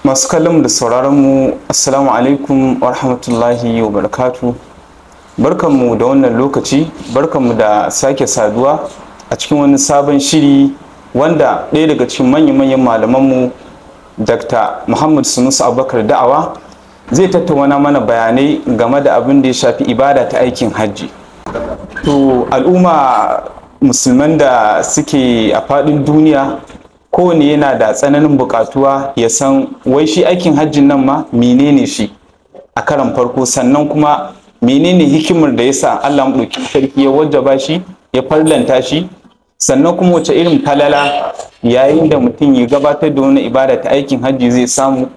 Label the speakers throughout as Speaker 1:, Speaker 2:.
Speaker 1: Masu kallon da sauraron mu, assalamu alaikum wa rahmatullahi wa barakatu. Barkanmu da wannan lokaci, barkanmu da sake saduwa a cikin wani sabon shiri wanda ɗaya daga cikin manya-manyan malamanmu, Dr. Muhammad Sunusi Abubakar Da'awa, zai tattauna mana bayanai game da abin da ya shafi ibada ta aikin hajji. To, al'umma musulman da suke a faɗin duniya, kowane yana da tsananin buƙatuwa ya san wai shi aikin hajjin nan ma menene shi a karan farko, sannan kuma menene hikimar da yasa Allah maɗauki sarki ya wajaba shi, ya farlanta shi, sannan kuma wace irin falala yayin da mutum ya gabatar da wani ibada ta aikin hajji zai samu.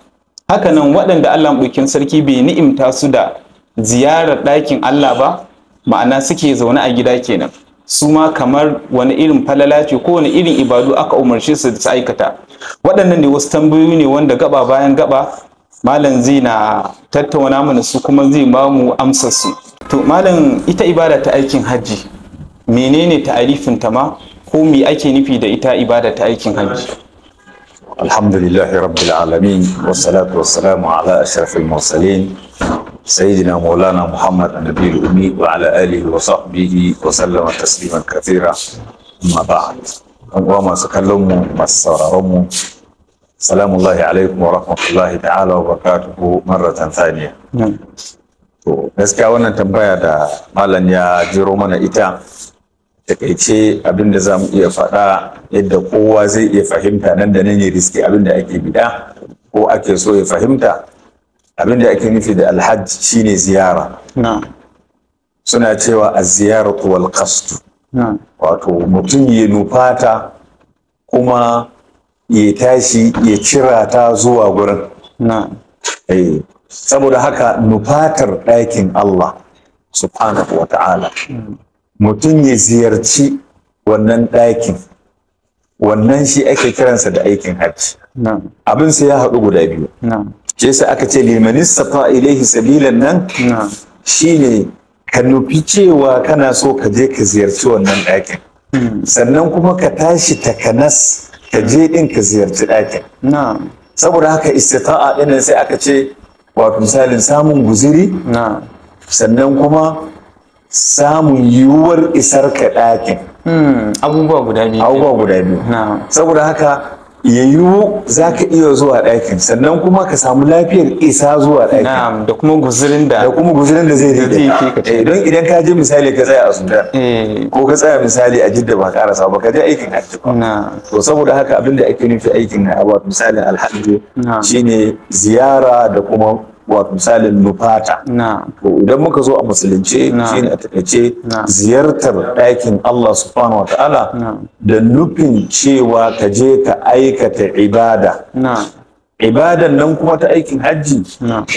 Speaker 1: Hakanan waɗanda Allah maɗaukin sarki bai ni'imta su da ziyarar ɗakin Allah ba, ma'ana suke zaune a gida kenan, su ma kamar wani irin falala ce ko wani irin ibadu aka umarce su da su aikata. Waɗannan ne wasu tambayoyi ne wanda gaba bayan gaba malam zai na tattauna mana su kuma zai ba mu amsar su. To malam, ita ibada ta aikin hajji menene ta'arifin ta ma, ko me ake nufi da ita ibada ta aikin hajji?
Speaker 2: Alhamdulillahi rabbil alamin, wassalatu wassalamu ala ashrafil mursalin, sayyidina maulana Muhammad annabiyil ummi wa ala alihi wa sahbihi wa sallama tasliman kathira, amma ba'd. An uwa masu kallon mu, masu sauraron mu, salamullahi alaikum wa rahmatullahi ta'ala wa barakatuhu marratan thaniya. To gaskiya wannan tambaya da malam ya jiro mana ita, takaice abinda za mu iya faɗa yadda kowa zai iya fahimta nan da nan ya riske abinda ake bida ko ake so ya fahimta. Abinda ake nufi da alhajj shine ziyara. Suna cewa az-ziyaratu wal qasd, wato mutum ya nufata kuma ya tashi ya cira ta zuwa gurin. Saboda haka nufatar ɗakin Allah subhanahu wa ta'ala, mutum ya ziyarci wannan ɗakin, wannan shi ake kiransa da aikin hajji. Abin sai ya haɗu guda biyu. Shi yasa aka ce liman istata ilaihi sabilan nan, shine ka nufi cewa kana so ka je ka ziyarci wannan ɗakin, sannan kuma ka tashi takanas ka je ɗin ka ziyarci ɗakin. Saboda haka istita'a ɗin sai aka ce wato misalin samun guziri, sannan kuma samun yiwuwar isar ka ɗakin.
Speaker 1: Abubuwa guda biyu.
Speaker 2: Abubuwa guda biyu. Saboda haka ya yiwu za ka iya zuwa ɗakin, sannan kuma ka samu lafiyar isa zuwa ɗakin.
Speaker 1: Da kuma guzurin da
Speaker 2: da kuma guzurin da zai rike. Don idan ka je misali ka tsaya a Sudan, ko ka tsaya misali a Jidda ba karasa ba, ka je aikin hajji ba. To saboda haka abin da ake nufi aikin wato misalin alhajji shine ziyara da kuma wato misalin nufata. To idan muka zo a musulunce, shine a takaice ziyartar ɗakin Allah subhanahu wa ta'ala da nufin cewa ka je ka aikata ibada. Ibadan nan kuma ta aikin hajji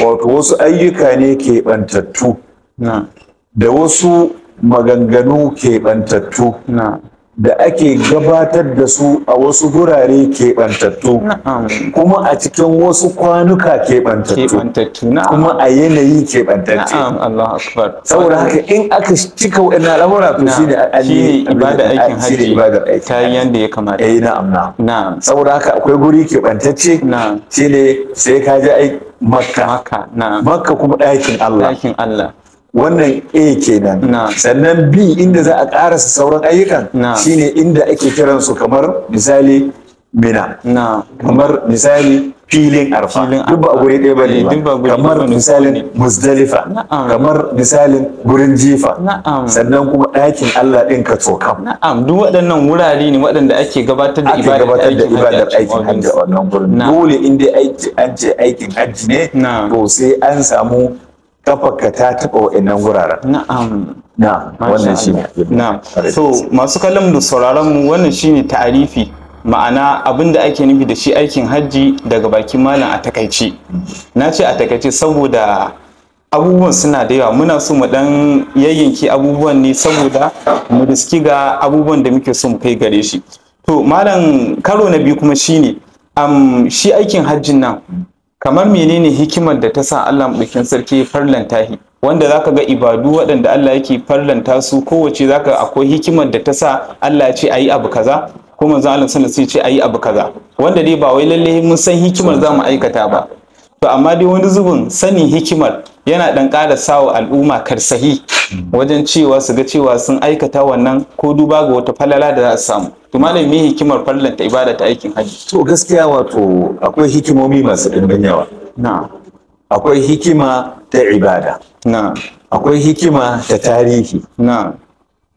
Speaker 2: wato wasu ayyuka ne keɓantattu da wasu maganganu keɓantattu da ake gabatar da su a wasu gurare keɓantattu, kuma a cikin wasu kwanuka keɓantattu, kuma a yanayi keɓantacce. Saboda haka in aka cika waɗannan al'amura, to shine
Speaker 1: ibada aikin hajji ta yanda ya kamata.
Speaker 2: Eh, na'am na'am. Saboda haka akwai guri keɓantacce, shine sai ka je ai Makka. Makka kuma ɗakin Allah.
Speaker 1: Ɗakin Allah.
Speaker 2: Wannan A kenan. Sannan B, inda za a karasa sauran ayyukan, shine inda ake kiransu kamar misali Mina, kamar misali filin Arfa, duk ba guri ɗaya bane ba, kamar misalin Muzdalifa, kamar misalin gurin jifa, sannan kuma ɗakin Allah ɗin ka tsokam.
Speaker 1: Na'am, duk waɗannan wurare ne waɗanda ake gabatar da
Speaker 2: ibadar aikin hajji a wannan gurin. Dole in dai an ce aikin hajji ne, to sai an samu kafarka ta taɓa wa'annan wuraren.
Speaker 1: Na'am.
Speaker 2: Na'am, wannan shi ne.
Speaker 1: Na'am. So masu kallon da sauraron mu, wannan shine ta'arifi, ma'ana abin da ake nufi da shi aikin hajji daga bakin malam a takaice. Na ce a takaice saboda abubuwan suna da yawa, muna so mu dan yayyanke abubuwan ne saboda mu riski ga abubuwan da muke so mu kai gare shi. To malam, karo na biyu kuma shine shi aikin hajjin nan kamar menene hikimar da ta sa Allah maɗaukin sarki farlanta shi, wanda zaka ga ibadu waɗanda Allah yake farlanta su kowace zaka akwai hikimar da ta sa Allah ya ce ayi abu kaza. ko manzon Allah sallallahu alaihi wasallam sai ce ayi abu kaza, wanda dai ba wai lalle mun san hikimar za mu aikata ba. To amma dai wani zubin sanin hikimar yana dan ƙara sawa al'umma karsahi wajen cewa su ga cewa sun aikata wannan ko duba ga wata falala da za su samu. To malam, me hikimar farlanta ibada ta aikin hajji?
Speaker 2: To gaskiya wato akwai hikimomi masu ɗimbin yawa.
Speaker 1: Na'am.
Speaker 2: Akwai hikima ta ibada.
Speaker 1: Na'am.
Speaker 2: Akwai hikima ta tarihi.
Speaker 1: Na'am.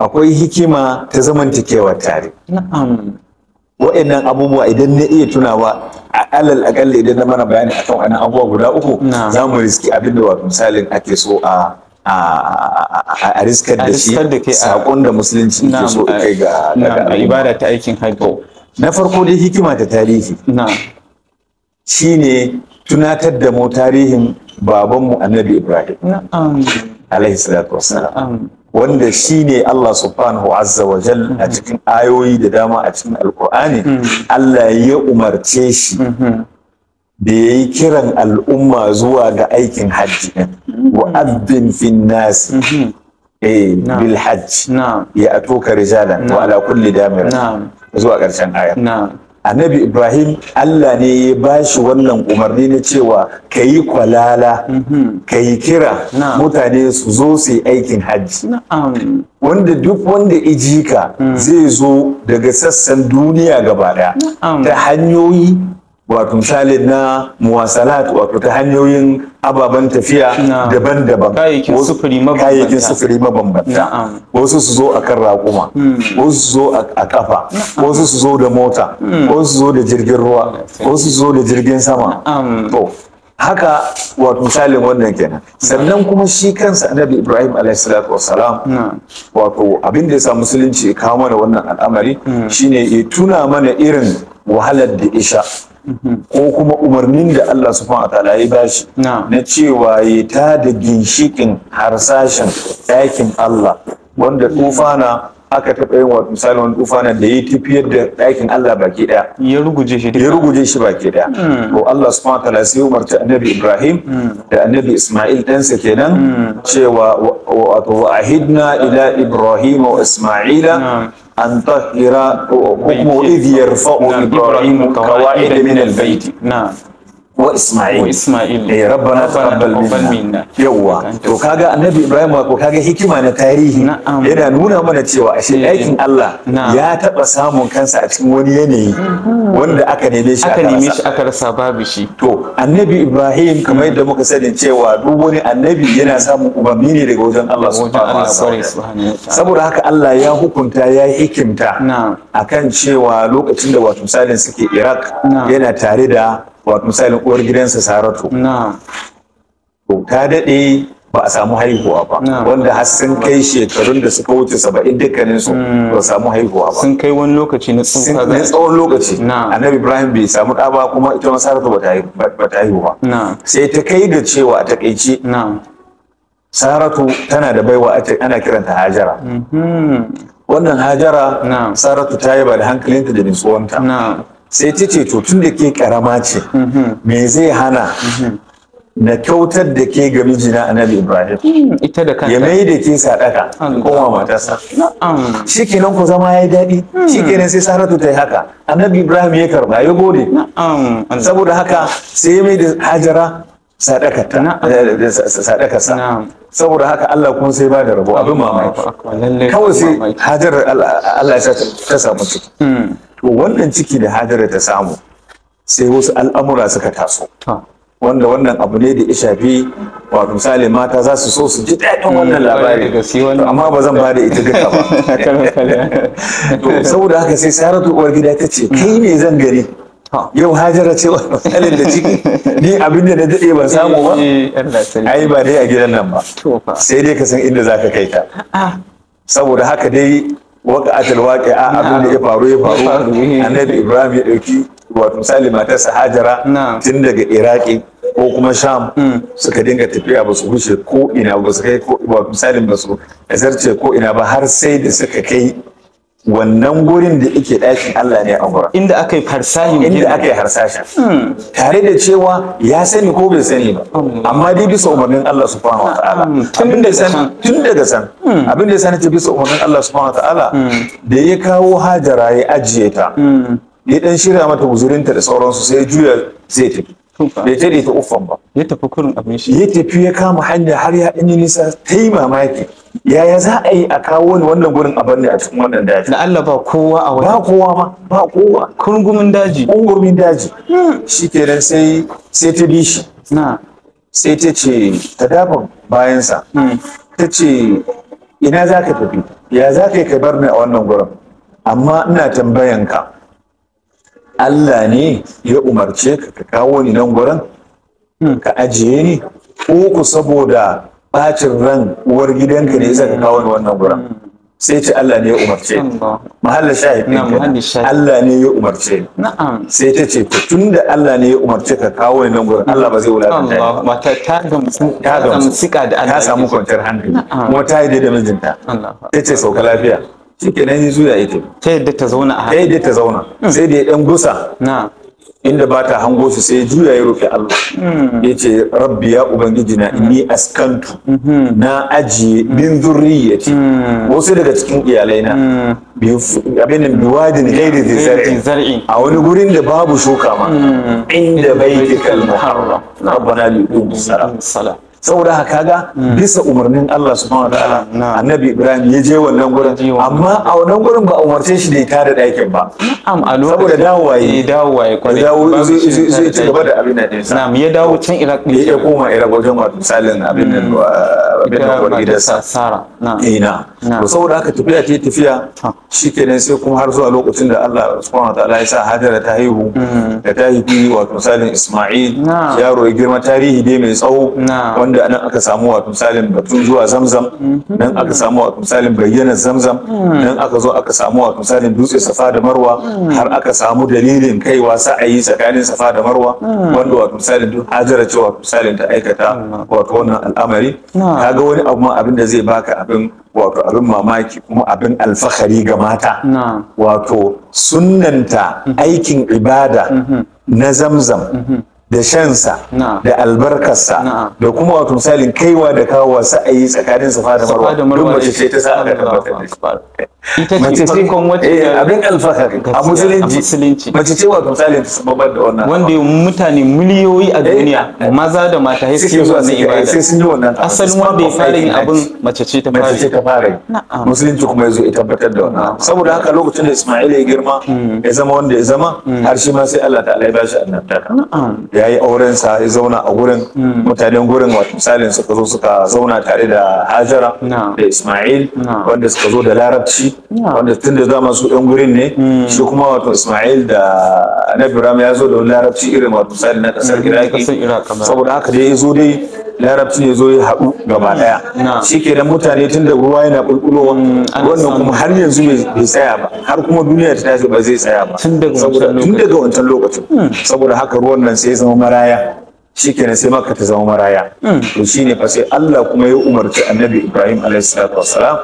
Speaker 2: Akwai hikima ta zamantakewar tare.
Speaker 1: Na'am.
Speaker 2: Wa'annan abubuwa idan na iya tunawa a alal akalli idan na mana bayani akan wannan abubuwa guda uku,
Speaker 1: Na'am.
Speaker 2: za mu riski abin da wato misalin ake so a riskar
Speaker 1: A
Speaker 2: da shi,
Speaker 1: riskar da kai
Speaker 2: sakon da musulunci ke so
Speaker 1: Na'am.
Speaker 2: kai ga
Speaker 1: Na'am, a
Speaker 2: al'umma.
Speaker 1: ibada ta aikin hajji.
Speaker 2: Na farko dai hikima ta tarihi
Speaker 1: Na'am.
Speaker 2: shine tunatar da mu tarihin babanmu Annabi Ibrahim
Speaker 1: Na'am.
Speaker 2: alaihi salatu wassalam,
Speaker 1: Na'am.
Speaker 2: wanda shine Allah subhanahu azza wa jal a cikin ayoyi da dama a cikin Alkur'ani Allah ya umarce shi da ya yi kiran al'umma zuwa ga aikin hajji ɗin. Wa addin fin nasi bil hajj
Speaker 1: Na'am.
Speaker 2: ya atuka rijalan wa ala kulli damir,
Speaker 1: Na'am.
Speaker 2: zuwa ƙarshen aya.
Speaker 1: Na'am.
Speaker 2: Annabi Ibrahim Allah ne ya bashi wannan umarni na cewa ka yi kwalala, ka yi kira
Speaker 1: Na'am.
Speaker 2: mutane su zo su yi aikin hajji,
Speaker 1: Na'am.
Speaker 2: wanda duk wanda iji ka zai zo daga sassan duniya gaba daya
Speaker 1: Na'am.
Speaker 2: ta hanyoyi wato misali na muwasalat, wato ta hanyoyin ababen tafiya
Speaker 1: Na'am.
Speaker 2: daban-daban.
Speaker 1: Kayayyakin sufuri mabambanta.
Speaker 2: Kayayyakin sufuri mabambanta.
Speaker 1: Na'am.
Speaker 2: Wasu su zo akan raƙuma, wasu su zo a kafa, wasu su zo da mota, wasu su zo da jirgin ruwa, wasu su zo da jirgin sama.
Speaker 1: Na'am.
Speaker 2: To haka wato misalin wannan kenan. Sannan kuma shi kansa Annabi Ibrahim alaihi salatu wassalam,
Speaker 1: Na'am.
Speaker 2: wato abin da ya sa musulunci ya kawo mana wannan al'amari shine ya tuna mana irin wahalar da isha ko kuma umarnin da Allah subhanahu wa ta'ala ya bashi
Speaker 1: Na'am.
Speaker 2: na cewa ya ta da ginshikin harsashin ɗakin Allah, wanda tufana aka taɓa yin wato misali wani tufana da ya tafiyar da ɗakin Allah baki ɗaya,
Speaker 1: Ya ruguje shi duka.
Speaker 2: Ya ruguje shi baki daya. To Allah subhanahu wa ta'ala sai ya umarci Annabi Ibrahim da Annabi Isma'il ɗansa kenan cewa wato wa ahidna ila Ibrahim wa Isma'ila
Speaker 1: Na'am.
Speaker 2: an tahira ko kuma idh yarfa'u
Speaker 1: Na'am.
Speaker 2: Ibrahim qawa'id min al-bayt
Speaker 1: Na'am.
Speaker 2: wa Isma'il
Speaker 1: Wa Isma'il.
Speaker 2: Rabbana taqabbal
Speaker 1: taqabbal
Speaker 2: minna.
Speaker 1: minna.
Speaker 2: Yawwa, to kaga Annabi Ibrahim, ko kaga hikima na tarihi,
Speaker 1: Na'am.
Speaker 2: yana nuna mana cewa ashe aikin Allah
Speaker 1: Na'am.
Speaker 2: ya taba samun kansa a cikin wani yanayi wanda aka neme shi
Speaker 1: Aka neme
Speaker 2: rasa.
Speaker 1: shi aka rasa, babu shi.
Speaker 2: To Annabi Ibrahim, kamar yadda muka sani cewa duk wani annabi yana samun umarni ne daga wajen Allah
Speaker 1: Wajen
Speaker 2: subhanahu
Speaker 1: Allah
Speaker 2: wa
Speaker 1: kwarai
Speaker 2: ta'ala.
Speaker 1: subhanahu wa ta'ala.
Speaker 2: Saboda haka Allah ya hukunta, ya hikimta
Speaker 1: Na'am.
Speaker 2: akan cewa lokacin da wato misalin suke Iraq,
Speaker 1: Na'am.
Speaker 2: yana tare da wato misalin uwar gidansa Saratu.
Speaker 1: Na'am.
Speaker 2: To ta daɗe ba a samu haihuwa ba,
Speaker 1: Na'am.
Speaker 2: wanda har sun kai shekarun da suka wuce 70 dukkaninsu ba su samu haihuwa ba.
Speaker 1: Sun kai wani lokaci na tsufa
Speaker 2: Na
Speaker 1: za a
Speaker 2: tsawon lokaci
Speaker 1: Na'am.
Speaker 2: Annabi Ibrahim bai samu ɗa ba, kuma ita ma Saratu ba ta haihu ba.
Speaker 1: Na'am.
Speaker 2: Sai ta kai ga cewa a takaice
Speaker 1: Na'am.
Speaker 2: Saratu tana da baiwa ana kiranta Hajara. Wannan Hajara,
Speaker 1: Na'am.
Speaker 2: Saratu ta yaba da hankalinta da nutsuwanta.
Speaker 1: Na'am.
Speaker 2: Sai ta ce to tun da ke karama ce, me zai hana na kyautar da ke ga mijina Annabi Ibrahim,
Speaker 1: Ita da kanta.
Speaker 2: ya mai da ke sadaka,
Speaker 1: Allah.
Speaker 2: koma matarsa.
Speaker 1: Na'am.
Speaker 2: Shikenan ku zama ya yi daɗi. Shikenan sai Saratu ta yi haka, Annabi Ibrahim ya karba, ya gode.
Speaker 1: Na'am. Allah.
Speaker 2: Saboda haka sai ya mai da Hajara sadakarta,
Speaker 1: Na'am.
Speaker 2: sadakarsa.
Speaker 1: Na'am.
Speaker 2: Saboda haka Allah kuma sai ba da rabo abin mamaki.
Speaker 1: Allahu akbar. Lallai
Speaker 2: Kawai sai
Speaker 1: mamaki.
Speaker 2: Hajar Allah ya sa ta samu ciki. To wannan ciki da Hajara ta samu, sai wasu al'amura suka taso,
Speaker 1: To.
Speaker 2: wanda wannan abu ne da ya shafi wato misali mata za su so su ji daɗin wannan
Speaker 1: Kwarai
Speaker 2: labari.
Speaker 1: da gaske wannan.
Speaker 2: To amma ba zan ba da ita duka ba.
Speaker 1: Kalan kala.
Speaker 2: To saboda haka sai Saratu uwar gida ta ce kai ne zan gani
Speaker 1: To.
Speaker 2: yau Hajara ce wannan misalin da ciki, ni abin da na daɗe ban samu ba,
Speaker 1: Allah sarki.
Speaker 2: ai ba dai a gidan nan ba,
Speaker 1: To fa.
Speaker 2: sai dai ka san inda zaka kai ta.
Speaker 1: Ah.
Speaker 2: Saboda haka dai waqa'atul waqi'a, abin da ya faru ya faru.
Speaker 1: Faru, eh.
Speaker 2: Annabi Ibrahim ya dauki wato misali matarsa Hajara
Speaker 1: Na'am.
Speaker 2: tun daga Iraki ko kuma Sham suka dinga tafiya, ba su wuce ko ina ba, su kai ko wato misalin ba su zarce ko ina ba, har sai da suka kai wannan gurin da yake ɗakin Allah ne a gurin
Speaker 1: Inda aka yi farsahin
Speaker 2: inda aka yi harsashin tare da cewa ya sani ko bai sani ba, amma dai bisa umarnin Allah subhanahu wa ta'ala. Tun daga san abin da ya sani ce bisa umarnin Allah subhanahu wa ta'ala, da ya kawo Hajara ya ajiye ta, ya dan shirya mata guzurinta da sauransu, sai ya juya zai tafi. Bai ce da ita uffan ba,
Speaker 1: ya tafi kurin abin shi,
Speaker 2: ya tafi ya kama hanya har ya ɗan yi nisa. Ta yi mamaki, yaya za a yi a kawo ni wannan gurin a bar ni a cikin wannan daji?
Speaker 1: Da Allah ba kowa a wajen.
Speaker 2: Ba kowa ma, ba kowa.
Speaker 1: Kurgumin daji.
Speaker 2: Kurgumin daji. Shikenan sai ta bi shi. Sai ta ce ta dafa bayansa. Ta ce ina za ka tafi? Ya za ka yi ka bar ni a wannan gurin? Amma ina tambayan ka, Allah ne ya umarce ka ka kawo ni nan gurin ka ajiye ni, ko ku saboda bacin ran uwar gidanka ne yasa ka kawo ni wannan gurin? Sai ce Allah ne ya umarce ni. Mahallin shahid ɗin, Allah ne ya umarce ni. Sai ta ce tunda Allah ne ya umarce ka kawo ni nan gurin, Allah ba zai wulakanta ni ba.
Speaker 1: Mata ta gamsu,
Speaker 2: ta gamsu,
Speaker 1: da Allah,
Speaker 2: ta samu kwanciyar hankali, kuma ta yi da mijinta. Ta ce sauka lafiya. Shikenan ya juya ita.
Speaker 1: Ta yadda ta zauna a
Speaker 2: Ta yadda ta zauna. Sai da ya dan gusa. Inda ba ta hango su, sai ya juya ya roƙi Allah. Ya ce rabbi ya ubangiji na, inni askantu, na ajiye min zurriyyati, wasu daga cikin iyalai na, abin nan biwadin ghairi dhi zar'in, a wani gurin da babu shuka ma, inda baitikal muharram rabbana li yuqimus salah. Saboda haka kaga bisa umarnin Allah subhanahu wa ta'ala Annabi Ibrahim ya je wannan gurin, amma a wannan gurin ba a umarce shi da ya tada ɗakin ba. Saboda dawowa ya dawo zai ci gaba da abin nan ɗinsa.
Speaker 1: Na'am, ya dawo can Iraq
Speaker 2: ne. Ya koma Iraq wajen wato misalin abin nan uwar gidansa
Speaker 1: Sara.
Speaker 2: Ina. To saboda haka tafiya ta tafiya shikenan, sai kuma har zuwa lokacin da Allah subhanahu wa ta'ala ya sa Hajara ta haihu, da ta haifi wato misalin Isma'il, yaro ya girma, tarihi dai mai tsawo, wanda nan aka samu wato misalin batun zuwa Zamzam, nan aka samu wato misalin bayyanar Zamzam, nan aka zo aka samu wato misalin dutse Safa da Marwa, har aka samu dalilin kaiwa sa'ayi tsakanin Safa da Marwa, wanda wato misalin duk Hajara ce wato misalin ta aikata wato wannan al'amari. Kaga wani abu ma abin da zai baka abin wato abin mamaki kuma abin alfahari ga mata, wato sunnanta aikin ibada na Zamzam da shansa da albarkarsa da kuma wato misalin kaiwa da kawowa sa'ayi tsakanin Safa da Marwa, duk mace ce ta sa aka tabbatar da shi.
Speaker 1: Ita ce farkon wacce
Speaker 2: abin alfahari a musulunci, mace ce wato misalin ta sababar da wannan,
Speaker 1: wanda mutane miliyoyi a duniya maza da mata sai
Speaker 2: suke zuwa ibada, sai sun yi wannan.
Speaker 1: Asalin wanda ya fara yin abin mace ce ta fara,
Speaker 2: mace ce ta fara yi. Musulunci kuma ya zo ya tabbatar da wannan. Saboda haka lokacin da Isma'il ya girma ya zama wanda ya zama, har shi ma sai Allah ta'ala ya bashi annabtaka. Ya yi auren sa, ya zauna a gurin, mutanen gurin wato misalin suka zo suka zauna tare da Hajara da Isma'il, wanda suka zo da Larabci, wanda tun da zama su ɗan gurin ne. Shi kuma wato Isma'il da Annabi Ibrahim ya zo da wani Larabci irin wato misalin na ƙasar Iraki. Saboda haka dai ya zo dai Larabci ne zo ya haɗu gaba ɗaya. Shi kenan mutane tun da ruwa yana ƙulƙulowa, wannan kuma har yanzu bai tsaya ba, har kuma duniya ta tashi ba zai tsaya ba
Speaker 1: tun
Speaker 2: daga wancan lokacin. Saboda haka ruwan nan sai ya zama maraya, shi kenan sai Makka ta zama maraya. To shine fa sai Allah kuma ya umarci Annabi Ibrahim alaihi salatu wassalam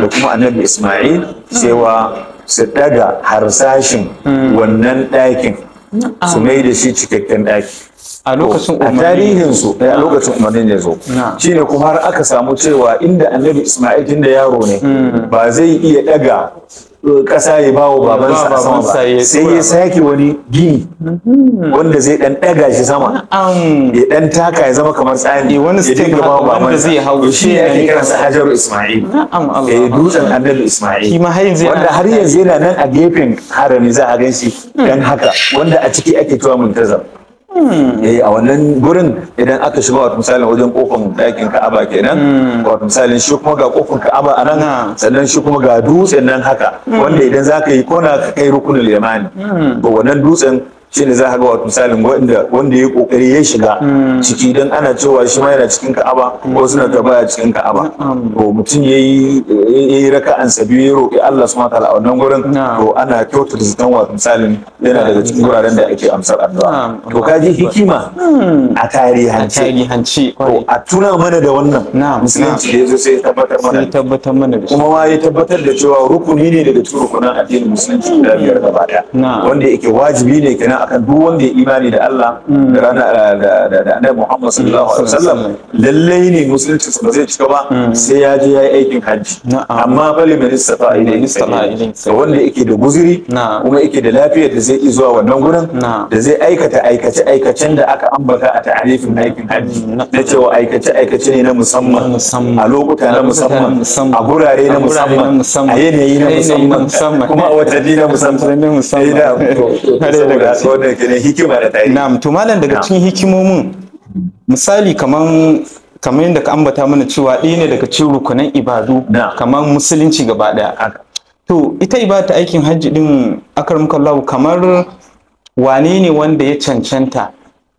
Speaker 2: da kuma Annabi Isma'il cewa su daga harsashin wannan ɗakin su mai da shi cikakken ɗaki.
Speaker 1: A lokacin
Speaker 2: a tarihinsu a lokacin umarnin ya zo shine kuma har aka samu cewa inda Annabi Isma'il tunda yaro ne ba zai iya daga ƙasa ya bawa babansa a sama ba, sai ya sake wani gini wanda zai dan daga shi sama, ya dan taka ya zama kamar tsani,
Speaker 1: wani
Speaker 2: ya dinga bawa babansa. Shi ne ake kiransa Hajaru Isma'il, dutsen Annabi Isma'il, wanda har yanzu yana nan a gefen harami za a gan shi dan haka, wanda a ciki ake cewa Muntazam. A wannan gurin idan aka shiga wato misalin wajen kofan ɗakin Ka'aba kenan, wato misalin shi kuma ga kofan Ka'aba a nan, sannan shi kuma ga dutsen nan haka, wanda idan za ka yi kona ka kai rukunul yamani, to wannan dutsen Shine za ka ga wato misalin wanda ya kokari ya shiga ciki, dan ana cewa shi ma yana cikin Ka'aba ko suna ta baya cikin Ka'aba. To mutum yayi raka'an sa biyu ya roki Allah subhanahu wataala a wannan gurin, to ana kyautata zaton wato misalin yana daga cikin wuraren da ake amsar addu'a. To kaji hikima a tarihance. To a tuna mana da wannan musulunci da yazo sai tabbatar mana.
Speaker 1: Sai tabbatar mana da shi.
Speaker 2: Kuma ma ya tabbatar da cewa rukuni ne daga cikin rukunan addinin musulunci guda biyar gaba daya. Wanda yake wajibi ne kenan akan duk wanda ya imani da Allah da rana da Annabi Muhammad sallallahu alaihi wasallam, lallai ne musulunci ba zai cika ba sai ya je yayi aikin hajji. Amma bali man istata ilayhi, wanda yake da guzuri kuma yake da lafiyar da zai zuwa wannan gurin, da zai aikata aikace aikacen da aka ambata a ta'arifin aikin hajji, na cewa aikace aikace ne na musamman a lokuta na musamman, a gurare na musamman, a yanayi na musamman, kuma a watanni na musamman. Hikima da tarihi.
Speaker 1: Na'am, to malam daga cikin hikimomin misali kaman kamar yadda ka ambata mana cewa ɗaya ne daga cikin rukunan ibadu kamar musulunci gaba ɗaya. To ita ibada ta aikin hajji din akarmukallahu kamar wane ne wanda ya cancanta?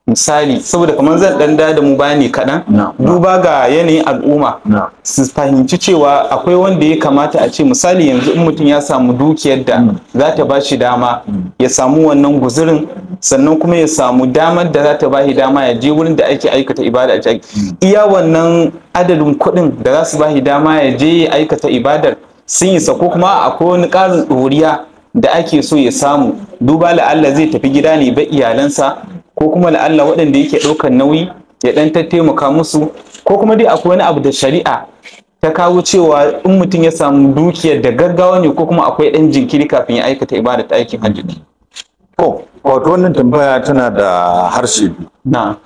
Speaker 1: Misali saboda kamar zan dan da mu bayani kaɗan, duba ga yanayin al'umma su fahimci cewa akwai wanda ya kamata a ce misali yanzu in mutum ya samu dukiyar da za ta ba shi dama ya samu wannan guzurin, sannan kuma ya samu damar da za ta ba shi dama ya je wurin da ake aikata ibada a iya wannan adadin kuɗin da za su ba shi dama ya je ya aikata ibadar sun isa, ko kuma akwai wani ƙarin ɗoriya da ake so ya samu, duba la'alla zai tafi gida ne ba iyalansa, ko kuma la'alla waɗanda yake ɗaukar nauyi ya ɗan taimaka musu, ko kuma dai akwai wani abu da shari'a ta kawo cewa in mutum ya samu dukiyar da gaggawa ne, ko kuma akwai ɗan jinkiri kafin ya aikata ibada ta aikin hajji.
Speaker 2: To, wato wannan tambaya tana da harshe biyu.
Speaker 1: Na.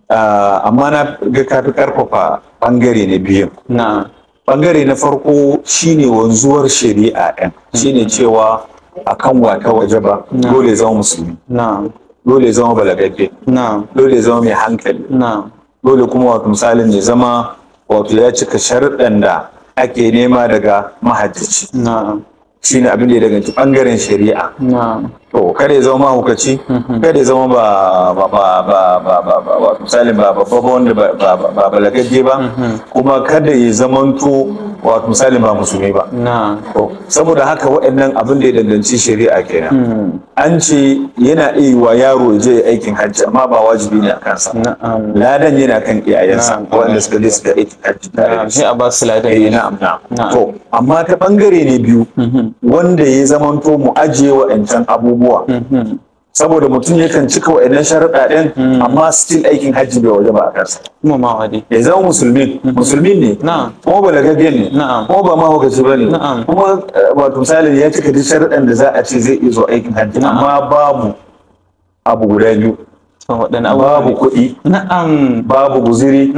Speaker 2: Amma na ga ka fi ƙarfafa ɓangare na biyun.
Speaker 1: Na.
Speaker 2: Ɓangare na farko shine wanzuwar shari'a ɗin, shine cewa akan wata waje ba dole zama musulmi.
Speaker 1: Na.
Speaker 2: Dole zama balagagge, dole zama mai hankali, dole kuma wato misalin ya zama wato ya cika sharuɗan da ake nema daga mahajjaci. Shine abin da ya danganci ɓangaren shari'a. To kada ya zama mahaukaci, kada ya zama ba misalin ba babba wanda ba balagagge ba, kuma kada ya zamanto wato misalin ba musulmi ba. To saboda haka waɗannan abin da ya danganci shari'a kenan. An ce yana iya wa yaro ya je aikin hajji, amma ba wajibi ne a kansa. Ladan yana kan iyayensa waɗanda suka je suka aikin hajji tare da shi.
Speaker 1: Sai a ba su ladan.
Speaker 2: Eh, na'am na'am. To amma ta bangare ne biyu wanda ya zamanto mu ajiye waɗancan abubuwa. Saboda mutum yakan cika waɗannan sharuɗa ɗin, amma still aikin hajji bai waje ba a kansa.
Speaker 1: Kuma ma wade.
Speaker 2: Ya zama musulmi, musulmi ne, kuma balagagge ne, kuma ba mahaukaci ba ne, kuma wato misali ya cika duk sharuɗan da za a ce zai iya zuwa aikin hajji, amma babu abu guda biyu. Babu kuɗi, babu guziri,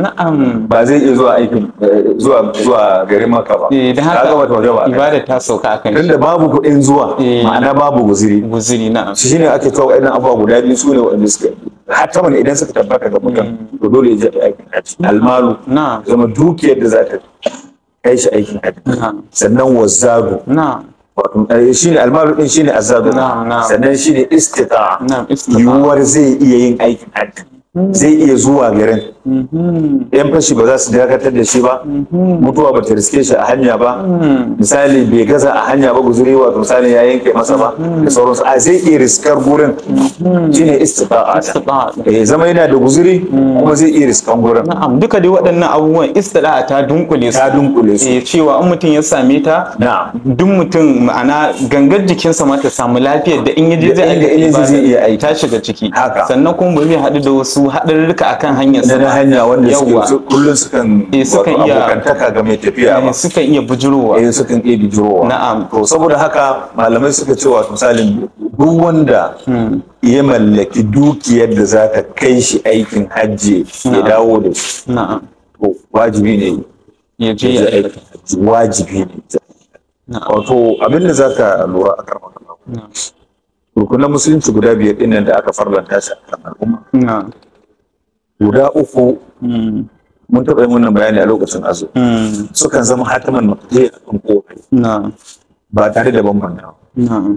Speaker 2: ba zai iya zuwa aikin zuwa garin Makka ba.
Speaker 1: Eh, haka ibada ta sauka akan shi.
Speaker 2: Tunda babu kuɗin zuwa, ma'ana babu guziri.
Speaker 1: Guziri, na'am.
Speaker 2: Shi ne ake cewa waɗannan abubuwa guda biyu su ne waɗanda suka hataman idan suka tabbata ga mutum, to dole ya je aikin hajji. Almalu, zama dukiyar da za ta kai shi aikin hajji. Sannan wazzadu. Wato shine almalu din, shine azadu. Sannan shine istita'a, yiwuwar zai iya yin aikin hajji, zai iya zuwa garin. Yan fashi ba za su dakatar da shi ba, mutuwa ba ta riske shi a hanya ba, misali bai gaza a hanya ba, guzuri wato misali ya yanke masa ba da sauransu, a zai iya riskar gurin, shine istita'a. Eh, zama yana da guzuri kuma zai iya riskan gurin.
Speaker 1: Na'am, duka dai waɗannan abubuwan istita'a ta dunkule su.
Speaker 2: Ta dunkule su.
Speaker 1: Eh, cewa in mutum ya same ta, duk mutum ma'ana gangar jikinsa ma ta samu lafiyar da in yaje zai
Speaker 2: iya aiki,
Speaker 1: ta shiga ciki.
Speaker 2: Haka.
Speaker 1: Sannan kuma ba zai haɗu da wasu haɗarurruka akan hanyar
Speaker 2: sa. Na hanya wanda suke kullum sukan
Speaker 1: iya
Speaker 2: abokantaka ga mai tafiya ba.
Speaker 1: Sukan iya bujurowa.
Speaker 2: Eh, sukan iya bujurowa.
Speaker 1: Na'am.
Speaker 2: To saboda haka malamai suka ce wato misalin duk wanda ya mallaki dukiyar da za ta kai shi aikin hajji ya dawo da shi.
Speaker 1: Na'am.
Speaker 2: To wajibi ne
Speaker 1: ya je ya
Speaker 2: aikin hajji, wajibi ne. Wato abin da zaka lura a karɓar rukunan musulunci guda biyar ɗin nan da aka farlanta shi a kan al'umma. Guda uku mun taɓa yin wannan bayani a lokacin azu. Sukan zama hataman maqdi a kan kofi. Ba tare da bambanta.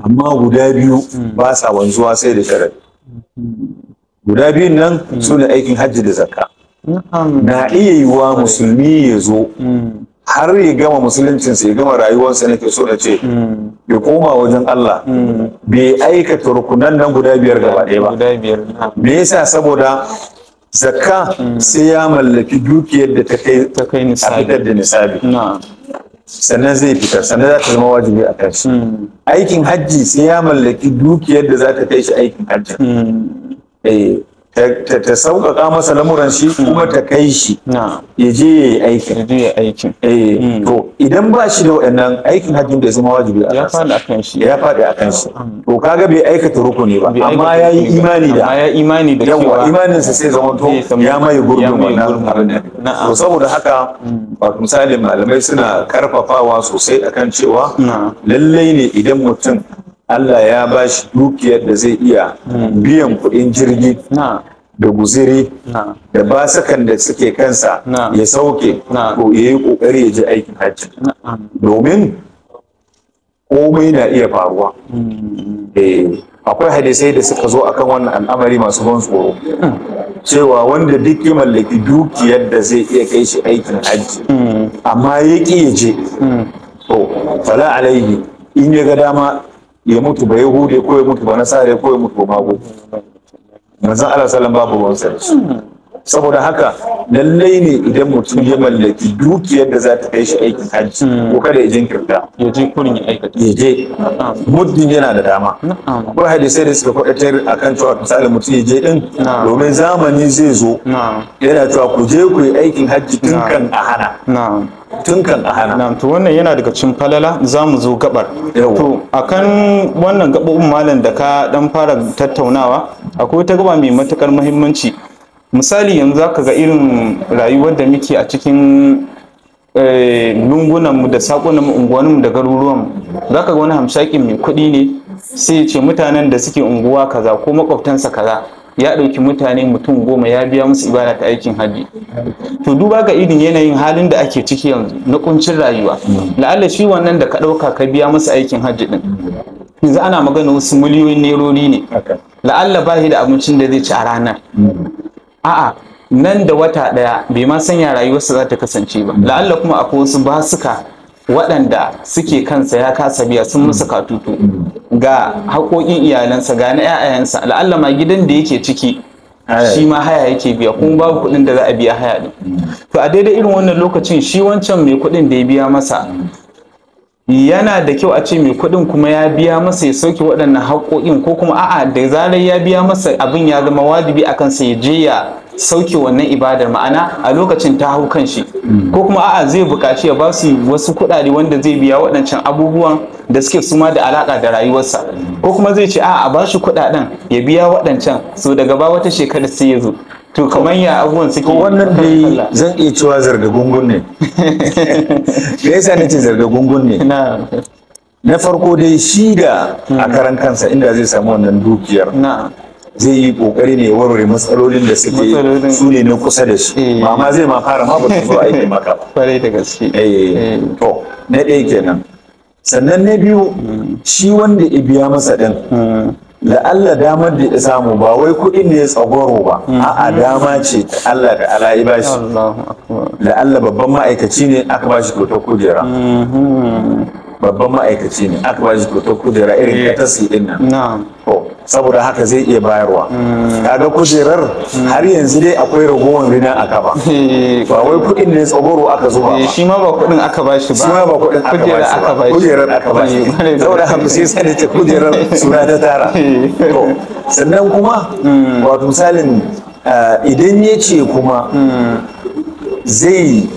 Speaker 2: Amma guda biyu ba sa wanzuwa sai da sharadi. Guda biyun nan su ne aikin hajji da zakka. Na iya yiwuwa musulmi ya zo har ya gama musuluncinsa, ya gama rayuwarsa, nake so na ce ya koma wajen Allah bai aikata rukunan nan guda biyar gaba ɗaya ba. Me yasa? Saboda zakka sai ya mallaki dukiyar da ta kai a fitar da nisabi, sannan zai fitar, sannan za ta zama wajibi a kan shi. Aikin hajji sai ya mallaki dukiyar da za ta kai shi aikin hajji, ta sauƙaƙa masa lamuran shi kuma ta kai shi ya je ya yi aikin. To idan ba shi da waɗannan, aikin hajjin bai zama wajibi a kansa, ya faɗi a kan shi. To kaga bai aikata rukuni ba, amma ya yi imani da yawa, imaninsa sai zama to ya maye gurbin wannan abin. To saboda haka misali malamai suna karfafawa sosai akan cewa lallai ne idan mutum Allah ya ba shi dukiyar da zai iya biyan kuɗin jirgi da guziri da basakan da suke kansa ya sauke, to ya yi ƙoƙari ya je aikin hajji, domin komai na iya faruwa. Akwai hadisai da suka zo akan wannan al'amari masu ban tsoro, cewa wanda duk ya mallaki dukiyar da zai iya kai shi aikin hajji amma ya ƙi ya je, to fala alaihi, in ya ga dama ya mutu ba Yahude ko ya mutu ba Nasare ko ya mutu ba Mago, manzon Allah sallallahu babu ruwan da su. Saboda haka lallai ne idan mutum ya mallaki dukiyar da za ta kai shi aikin hajji, ko kada ya jinkirta,
Speaker 1: ya je kurin ya aikata,
Speaker 2: ya je muddin yana da dama. Akwai hadisai da suka faɗatar akan cewa misali mutum ya je din, domin zamani zai zo yana cewa ku je ku yi aikin hajji tun kan a hana. Tun kan a hana.
Speaker 1: To wannan yana daga cikin falala, za mu zo gabar. To akan wannan gabobin malam da ka dan fara tattaunawa, akwai wata gaba mai matukar muhimmanci. Misali yanzu zaka ga irin rayuwar da muke a cikin lungunanmu da sakonanmu, unguwanninmu da garuruwanmu. Zaka ga wani hamshakin mai kuɗi ne sai ya ce mutanen da suke unguwa kaza ko makwabtansa kaza ya ɗauki mutane mutum 10 ya biya musu ibada ta aikin hajji. To duba ga irin yanayin halin da ake ciki yanzu na kuncin rayuwa, la'alla shi wannan da ka ɗauka ka biya musu aikin hajji ɗin, yanzu ana magana wasu miliyoyin nerori ne, la'alla ba shi da abincin da zai ci a ranar. A'a, nan da wata ɗaya bai ma sanya rayuwarsa za ta kasance ba. La'alla kuma akwai wasu basuka waɗanda suke kansa ya kasa biya, sun musu katutu, ga haƙoƙin iyalansa, ga na 'ya'yansa, la'alla ma gidan da yake ciki shi ma haya yake biya, kuma babu kuɗin da za a biya haya ɗin. To a daidai irin wannan lokacin shi wancan mai kuɗin da ya biya masa, yana da kyau a ce mai kuɗin kuma ya biya masa ya sauke waɗannan haƙoƙin, ko kuma a'a da zarar ya biya masa abin ya zama wajibi a kansa ya je ya sauke wannan ibadar, ma'ana a lokacin ta hau kan shi, ko kuma a'a zai buƙaci ya ba su wasu kuɗaɗe wanda zai biya waɗancan abubuwan da suke suma da alaƙa da rayuwarsa, ko kuma zai ce a'a a ba shi kuɗaɗen ya biya waɗancan, so daga ba wata shekara sai ya zo. To kamar ya abubuwan suke?
Speaker 2: Wannan dai zan iya cewa zarga gungun ne. Me yasa nace zarga gungun ne? Na farko dai shi da a karan kansa inda zai samu wannan dukiyar, zai yi kokari ne warware matsalolin da suke su ne na kusa da shi, ba ma zai ma fara ma ba su zo aikin maka ba.
Speaker 1: Kwarai da gaske.
Speaker 2: To na ɗaya kenan. Sannan na biyu, shi wanda ya biya masa ɗin, la'alla damar da ya samu ba wai kuɗin ne ya tsagwaro ba, a'a dama ce ta Allah da ala ya bashi. La'alla babban ma'aikaci ne aka bashi kyautar kujera. Babban ma'aikaci ne aka bashi kyautar kujera irin katasi ɗin nan. To saboda haka zai iya bayarwa. Kaga kujerar har yanzu dai akwai ragowar rina a kafa. Ba wai kuɗin ne tsagwaro aka zuba ba.
Speaker 1: Shi ma ba kuɗin aka bashi ba.
Speaker 2: Shi ma ba kuɗin aka bashi ba. Kujerar aka bashi. Saboda haka sai sani ta kujerar suna ta tara. To sannan kuma wato misalin idan ya ce kuma zai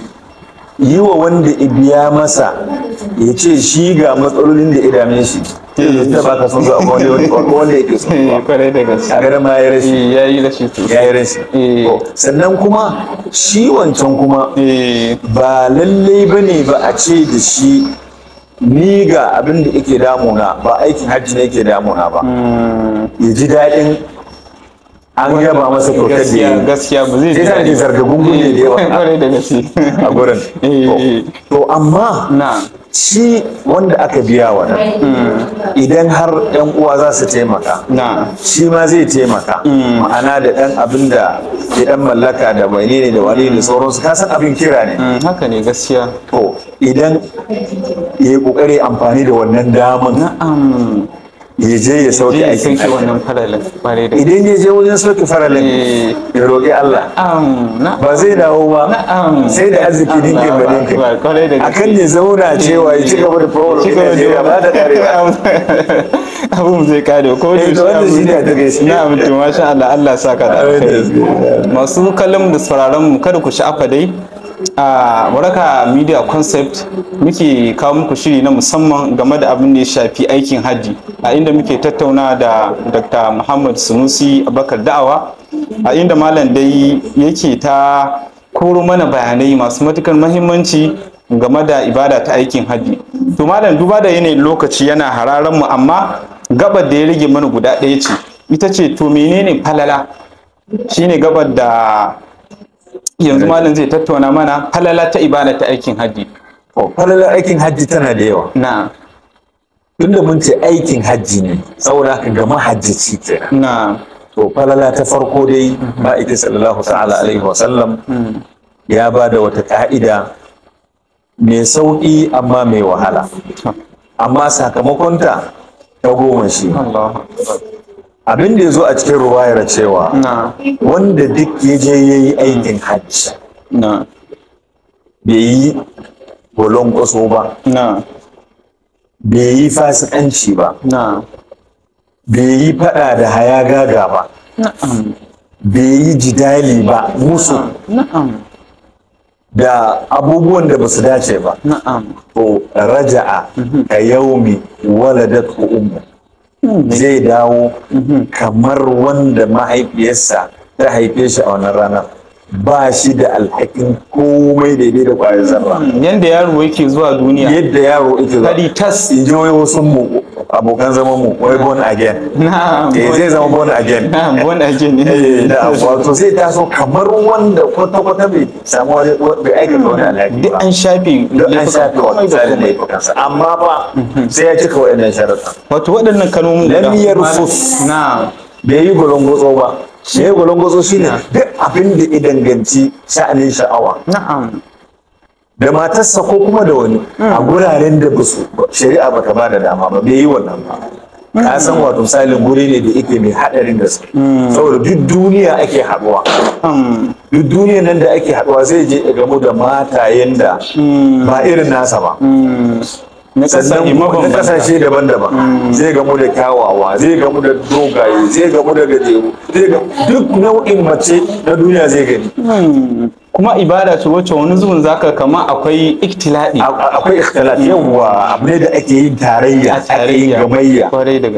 Speaker 2: yi wa wanda ya biya masa ya ce shi ga matsalolin da ya dame shi, ta baka son zuwa wanda yake so
Speaker 1: kwarai da gaske,
Speaker 2: a garin ma ya rashi,
Speaker 1: ya yi rashi sosai,
Speaker 2: ya yi rashi. Sannan kuma shi wancan kuma ba lallai ba ne ba a ce da shi ni ga abin da yake damuna ba aikin hajji ne yake damuna ba, ya ji daɗin An yaba masa kyautar da ya yi.
Speaker 1: Gaskiya ba zai
Speaker 2: Sai sa ne zarga gungun ne da yawa
Speaker 1: Kwarai da gaske.
Speaker 2: a gurin. To amma shi wanda aka biya wannan, idan har yan uwa za su taimaka, shi ma zai taimaka, ma'ana da ɗan abin da ya ɗan mallaka da menene da wani da sauransu, ka san abin kira ne.
Speaker 1: Haka ne gaskiya.
Speaker 2: To idan ya yi ƙoƙari amfani da wannan daman, ya je ya sauke aikin
Speaker 1: wannan faralin.
Speaker 2: Idan ya je wajen sauke faralin, ya roƙi Allah, ba zai dawo ba sai da arziki dinkin ba dinkin. Akan ya zauna cewa ya ci gaba da problem ɗin ba ta kare ba.
Speaker 1: Abun zai kare ko
Speaker 2: da wannan shine a take.
Speaker 1: Na'am, to masha Allah, Allah saka da alkhairi. Masu kallon da sauraron mu, kada ku sha'afa dai, a Waraka Media Concept muke kawo muku shiri na musamman game da abin da ya shafi aikin hajji, a inda muke tattauna da Dr. Muhammad Sunusi Abubakar Da'awa, a inda malam dai yake ta koro mana bayanai masu matukar mahimmanci game da ibada ta aikin hajji. To malam, duba da yanayin lokaci yana hararen mu, amma gabar da ya rage mana guda ɗaya ce, ita ce to menene falala? Shine gabar da yanzu malam zai tattauna mana, falala ta ibada ta aikin hajji.
Speaker 2: Falalar aikin hajji tana da yawa.
Speaker 1: Na.
Speaker 2: Tunda mun ce aikin hajji ne, saboda haka ga mahajjaci kenan.
Speaker 1: Na.
Speaker 2: To falala ta farko dai, ma'aikin sallallahu ta'ala alaihi wa sallam ya ba da wata ka'ida mai sauƙi amma mai wahala. Amma sakamakonta ta goma shi. Abin da ya zo a cikin ruwayar cewa wanda duk ya je ya yi aikin hajji bai yi gwalon-kwaso ba, bai yi fasikanci ba, bai yi fada da hayagaga ba, bai yi jidali ba, musu da abubuwan da ba su dace ba, to raja'a ka yaumi waladat ummu, zai dawo kamar wanda mahaifiyarsa ta haife shi a wannan ranar, ba shi da alhakin komai daidai da ƙwayar zarra.
Speaker 1: Yanda yaro yake zuwa duniya.
Speaker 2: Yadda yaro yake zuwa.
Speaker 1: Fari tas.
Speaker 2: In ji wai wasu mu abokan zaman mu, wai born again.
Speaker 1: Na'am.
Speaker 2: Eh, zai zama born again.
Speaker 1: Na'am, born again.
Speaker 2: Eh, na'am, wato zai taso kamar wanda kwata-kwata bai samu wani, bai aikata wani alhaki
Speaker 1: Duk
Speaker 2: ba.
Speaker 1: an shafe.
Speaker 2: Duk an shafe wa misalin laifukansa. Amma ba sai ya cika waɗannan sharuɗan.
Speaker 1: Wato waɗannan kalmomin
Speaker 2: Lam yarfus.
Speaker 1: Na'am.
Speaker 2: Bai yi gwalangwatso ba. Me ya gwalangwatso shine duk abin da ya danganci sha'anin sha'awa.
Speaker 1: Na'am.
Speaker 2: Da matarsa ko kuma da wani a guraren da basu shari'a bata ba da dama ba, bai yi wannan ba. Ka san wato misalin guri ne da yake mai haɗarin gaske. Saboda duk duniya ake haɗuwa. Duk duniya nan da ake haɗuwa zai je ya gamu da matayen da ba irin nasa ba.
Speaker 1: Na
Speaker 2: Sannan na kasashe daban-daban, zai gamu da kyawawa, zai gamu da dogaye, zai gamu da gajeru, zai gamu duk nau'in mace na duniya zai gani.
Speaker 1: Kuma ibada ce wacce wani zubin zaka kama akwai iktiladi.
Speaker 2: Akwai ikhtilat, yawa, abu ne da ake yin tarayya, ake yin gamayya,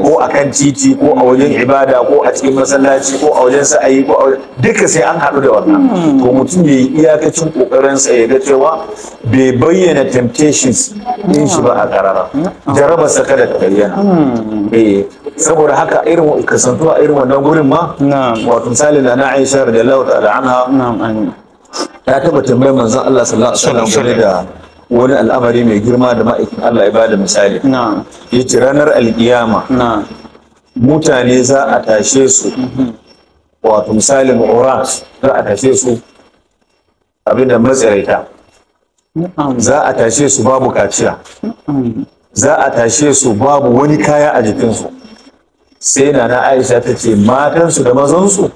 Speaker 2: ko akan titi, ko a wajen ibada, ko a cikin masallaci, ko a wajen sa'ayi, ko a duka sai an haɗu da wannan. To mutum ya yi iyakacin kokarin sa ya ga cewa bai bayyana temptations din shi ba a karara, jaraba saka da bayyana. Eh, saboda haka irin kasantuwa irin wannan gurin ma, wato misali na Aisha radiyallahu ta'ala anha, ta taba tambayar manzon Allah sallallahu alaihi wasallam game da wani al'amari mai girma da ma'aikin Allah ya bada misali. Yace ranar alkiyama mutane za a tashe su, wato misalin urat za a tashe su abinda matsiraita, za a tashe su babu kaciya, za a tashe su babu wani kaya a jikinsu. Sai na Aisha ta ce matansu da mazansu,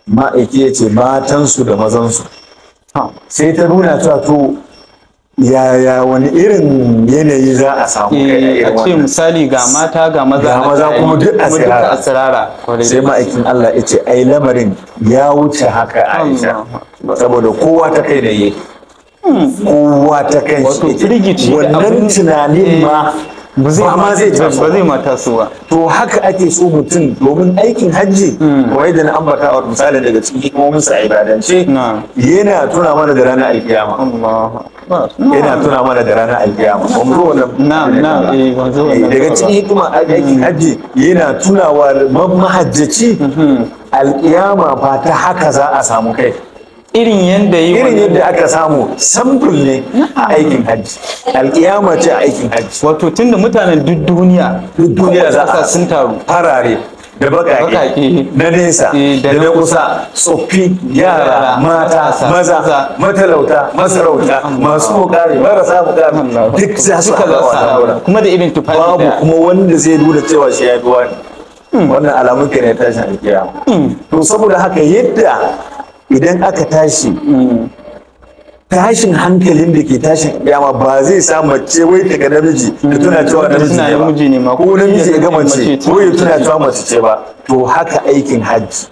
Speaker 2: ma'aiki ya ce matansu da mazansu. Sai ta nuna cewa to yaya wani irin yanayi za a samu kai
Speaker 1: a ce misali ga mata ga maza,
Speaker 2: ga maza kuma duk a
Speaker 1: tsirara.
Speaker 2: Sai ma'aikin Allah ya ce ai lamarin ya wuce haka Aisha, saboda kowa ta kai da yake, kowa ta kai
Speaker 1: shi,
Speaker 2: wannan tunanin ma
Speaker 1: ba ma zai taso ba, zai ma taso ba.
Speaker 2: To haka ake so mutum, domin aikin hajji kamar yadda na ambata wa misali daga cikin hikimomin sa ibadance, yana tuna mana da ranar alkiyama. Yana tuna mana da ranar alkiyama. Ba mu zo wannan. Daga cikin hikima aikin hajji yana tunawa mahajjaci Alƙiyama ba ta haka za a samu kai.
Speaker 1: Irin yadda yi
Speaker 2: irin yadda aka samu sample ne a aikin hajji. Alƙiyama ce a aikin hajji.
Speaker 1: Wato tunda mutanen duk duniya
Speaker 2: Duk duniya za a
Speaker 1: sun taru.
Speaker 2: Farare da baƙaƙe, na nesa da na kusa, tsoffi, yara, mata, maza, matalauta, masarauta, masu mukami, marasa mukami, duk za su haɗu a wannan wurin.
Speaker 1: Kuma da irin tufafi
Speaker 2: Babu kuma wanda zai nuna cewa shi ya fi wani. Wannan alamun ke ne tashin alkiyama. To saboda haka yadda idan aka tashi tashin hankalin da ke tashin kiyama ba zai sa mace wai ta ga namiji ta tuna cewa namiji ne ba, ko namiji ya ga mace ko ya tuna cewa mace ce ba. To haka aikin hajji